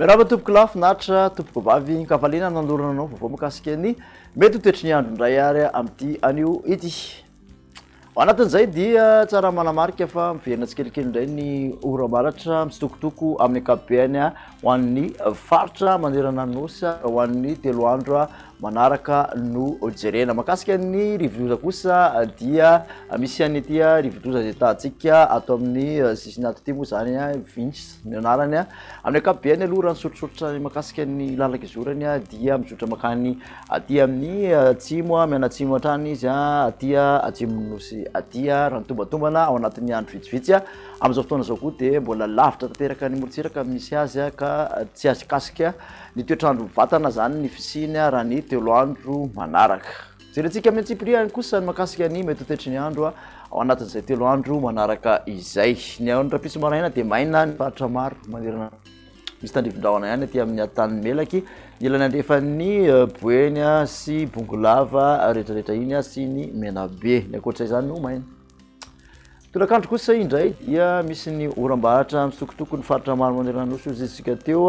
Miarahaba tompoko lahy, finaritra tompoko vavy, ankafaliana ny nanolorana anao vaovao mikasika ny mety ho toetry ny andro indray ary amin'ity anio ity. Ao anatin'izay dia tsara manamarika fa miverina tsikelikely indray ny oram-baratra mitsitokotoko amin'ny ankapobeny ho an'ny faritra manerana ny Nosy ho an'ny 3 andro manaraka no jerena. Mahakasika ny rivodoza kosa dia misy an'ity rivodoza izay tahantsika ato amin'ny sisiny ato ity moa izany, Vince ny anarany. Amin'ny ankapobeny aloha raha ny soritsoritra mahakasika ny lalan-kizorany dia mizotra mankany Aty amin'ny atsimo, mianatsimo hatrany izy, aty atsimon'ny nosy aty, raha ny tombatombana ao anatin'ny andro vitsivitsy. Amin'izao fotoana izao koa dia mbola lavitra tanteraka ny morontsiraka misy azy ka tsy azo kasika ny toetr'andro mivantana izany ny fisiany raha ny 3 andro manaraka. Jerentsika amin'ny antsipiriany kosa ny mahakasika ny mety ho toetry ny andro ao anatin'izay 3 andro manaraka izay. Ny andro rahampitso maraina dia maina ny faritra maro manerana. Misy tandrifin-drahona ihany aty amin'ny Antanin'ny Melaky, ny ilany andrefan'ny Boeny sy Bongolava rehetrarehetra iny sy ny Menabe. Ny ankoatra izany no maina. Tolakandro kosa indray dia misy ny oram-baratra misokotoko ny faritra maro manerana ny Nosy hoy isika teo.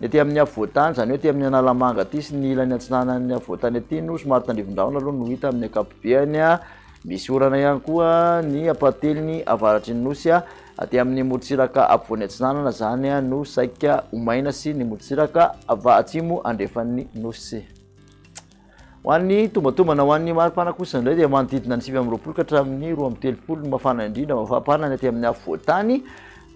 Ny aty amin'ny afovoan-tany, izany hoe aty amin'ny Analamanga aty sy ny ilany atsinanan'ny afovoan-tany aty no somary tandrifin-drahona aloha no hita amin'ny ankapobeny. Misy orana ihany koa ny ampahatelony avaratry ny Nosy. Aty amin'ny morontsiraka afovoany atsinanana izany no saika ho maina sy ny morontsiraka atsimo andrefan'ny Nosy. Ho an'ny tombatombana ho an'ny maripana kosa indray dia manodidina ny 29 ka hatramin'ny 32 ny mafana indrindra mafampana ny aty amin'ny afovoan-tany,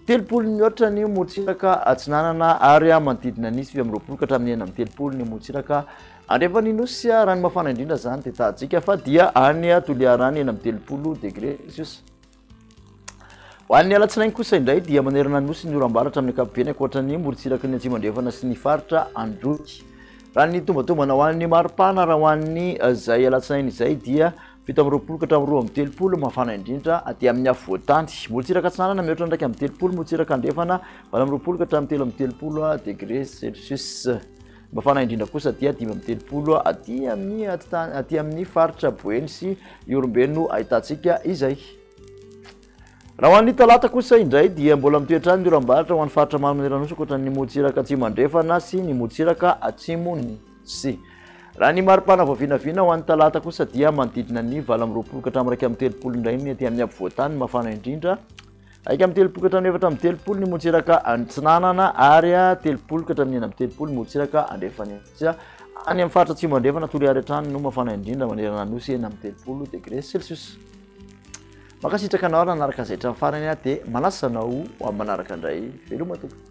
30 mihoatra ny morontsiraka atsinanana ary manodidina ny 29 ka hatramin'ny 36 ny morontsiraka andrefan'ny Nosy. Raha ny mafana indrindra izany dia tahantsika fa dia any Toliara any 36 degré Celsius. Ho an'ny alatsinainy kosa indray dia manerana ny Nosy ny oram-baratra amin'ny ankapobeny ankoatra ny morontsiraky ny Atsimo Andrefana sy ny faritra Androy. Raha ny tombatombana ho an'ny maripana raha ho an'ny izay alatsinainy izay dia 27 ka hatramin'ny 32 mafana indrindra aty amin'ny afovoan-tany. Morontsiraka atsinanana mihoatra ny 31, morontsiraka andrefana 28 ka hatramin'ny 33 degré Celsius. Mafana indrindra kosa dia 35 aty amin'ny atitany aty amin'ny faritra Boeny sy Ihorombe no ahitantsika izay. Raha ho an'ny talata kosa indray dia mbola mitoetra any ny oram-baratra ho an'ny faritra maro manerana Nosy ankoatra ny morontsiraka atsimo andrefana sy ny morontsiraka atsimo sy. Raha ny maripana vao vinavina ho an'ny talata kosa dia manodidina ny 28 ka hatramin'ny 31 indray ny aty amin'ny afovoan-tany mafana indrindra. 31 ka hatramin'ny 34 ny morontsiraka atsinanana ary 30 ka hatramin'ny 36 ny morontsiraka andrefana. Any amin'ny faritra atsimo andrefana Toliary hatrany no mafana indrindra manerana ny Nosy 36 degré Celsius. Mankasitraka anao nanaraka izay hatramin'ny farany aho dia manasa anao ho amin'ny manaraka indray. Veloma tompoko.